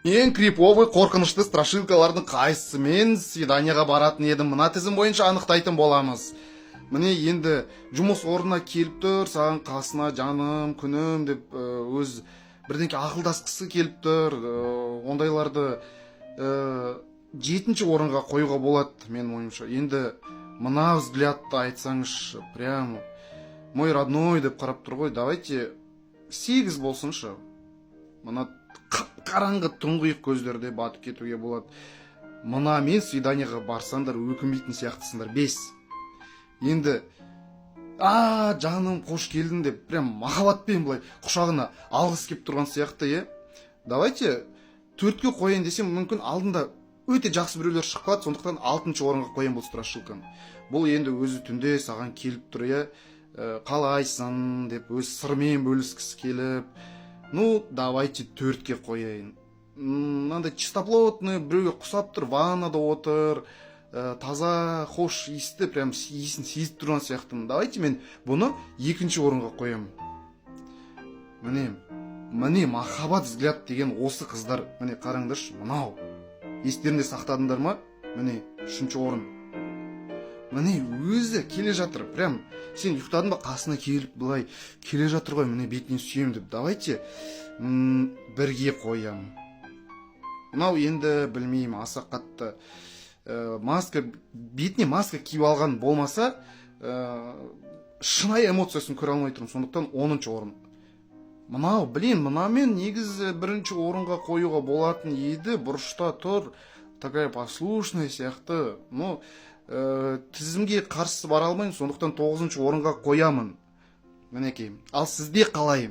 Ең криповый, қорқынышты страшилкалардың қайсысымен свиданияға баратын едім? Мына тізім бойынша анықтайтын боламыз. Міне, енді жұмыс орнына келіп тұр саған, қасына «жаным, күнім» деп, өз бірдеңке ақылдасқысы келіп тұр. Ондайларды жетінші орынға қоюға болады менің ойымша. Енді мына взглядты айтсаңызшы, прям «мой родной» деп қарап тұр ғой. Давайте 8 болсыншы. Мына қап қараңғы тұңғиық көздерде батып кетуге болады. Мына мен свиданияға барсаңдар, өкінбейтін сияқтысыңдар. 5. Енді «А, жаным, қош келдің» деп, прям махаббатпен былай құшағына алғысы келіп тұрған сияқты, иә. Давайте 4-ке қояйын десем, мүмкін, алдында өте жақсы біреулер шығып қалады, сондықтан алтыншы орынға қоямын бұл страшилканы. Бұл енді өзі түнде саған келіп тұр, иә, «қалайсың» деп, өз сырымен бөліскісі келіп. Ну, давайте 4-ке қояйын. Мынандай чистоплотный, біреуге құсап тұр, ваннада отыр, таза, хош иісті, прям иісін сезіп тұрған сияқтымын. Давайте мен бұны екінші орынға қоямын. Міне, міне, махаббат взгляд деген осы, қыздар. Міне, қараңдаршы, мынау естерінде сақтадыңдар ма? Міне, үшінші орын. Міне, өзі келе жатыр, прям сен ұйықтадың ба, қасына келіп, былай келе жатыр ғой, міне, бетінен сүйемін деп. Давайте 1-ге қоямын. Мынау енді, білмеймін, аса қатты маска, бетіне маска киіп алған болмаса, шынайы эмоциясын көре алмай тұрмын, сондықтан 10-орын. Мынау, блин, мынамен негізі бірінші орынға қоюға болатын еді. Бұрышта тұр, такая послушная сияқты, но тізімге қарсы бара алмаймын, сондықтан тоғызыншы орынға қоямын. Мінекей, ал сізде қалай?